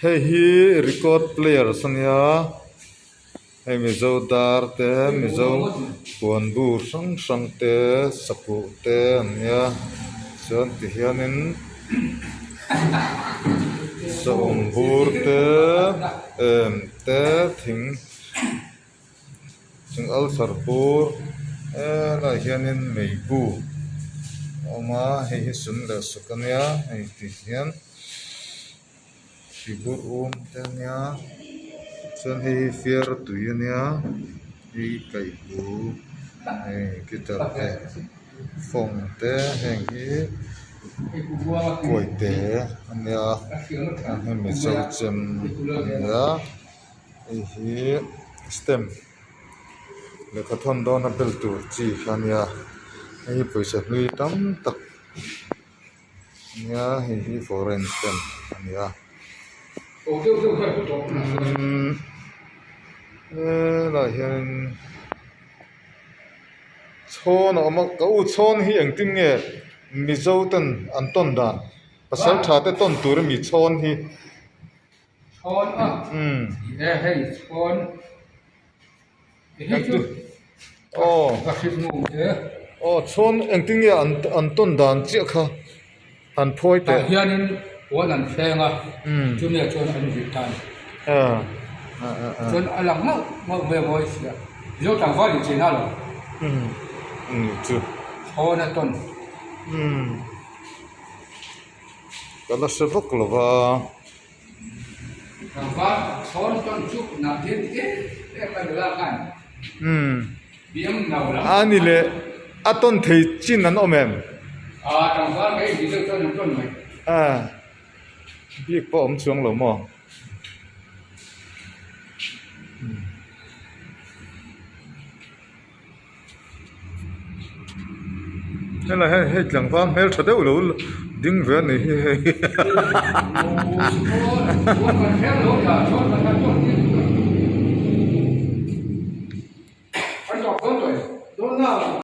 Hei hi record players a nia hei mizo dar te mizo puan bu hrang hrang te sakuh te an nia chuan ti hianin saum bur te em te thing. Chung alsar bur helaiah hianin meibu a awm a hei hi sum leh suk a nia hei ti hian tibur um te a nia chuan hei hi fiara tui a nia hei kaihbu hei guitar te fawng te heng hi kuaite a nia hemi mizo chem a nia. Hei hi stamp lehkha thawn dawna bel tur chi kha a nia hei hi pawisa hlui tam tak a nia hei hi foreign stamp a ni a umm helaiah hianin chhawn a awm a ka u chhawn hi engtin nge mizo ten an tawn dan pasal tha te tawn tur ami chhawn hi. Chhawn a e hei chhawn hei chu ka hrilh nu e. Aw chhawn engtin nge an an tawn dan chiah kha an phawi teh. Tah hianin puan an thleng a chumi ah chuan an vih ta a ni. Chuan a lang mauh mauh mai a mawi sia Mizo tlangval in chei na lo. Chhawn a tawn. Ka la hre vak lo va. A ni le a tawn thei chin an awm em? A bik pawh a awm chuang lo maw? Helai hian hei tlangval hmeltha deuh lo ding ve a ni hi hei.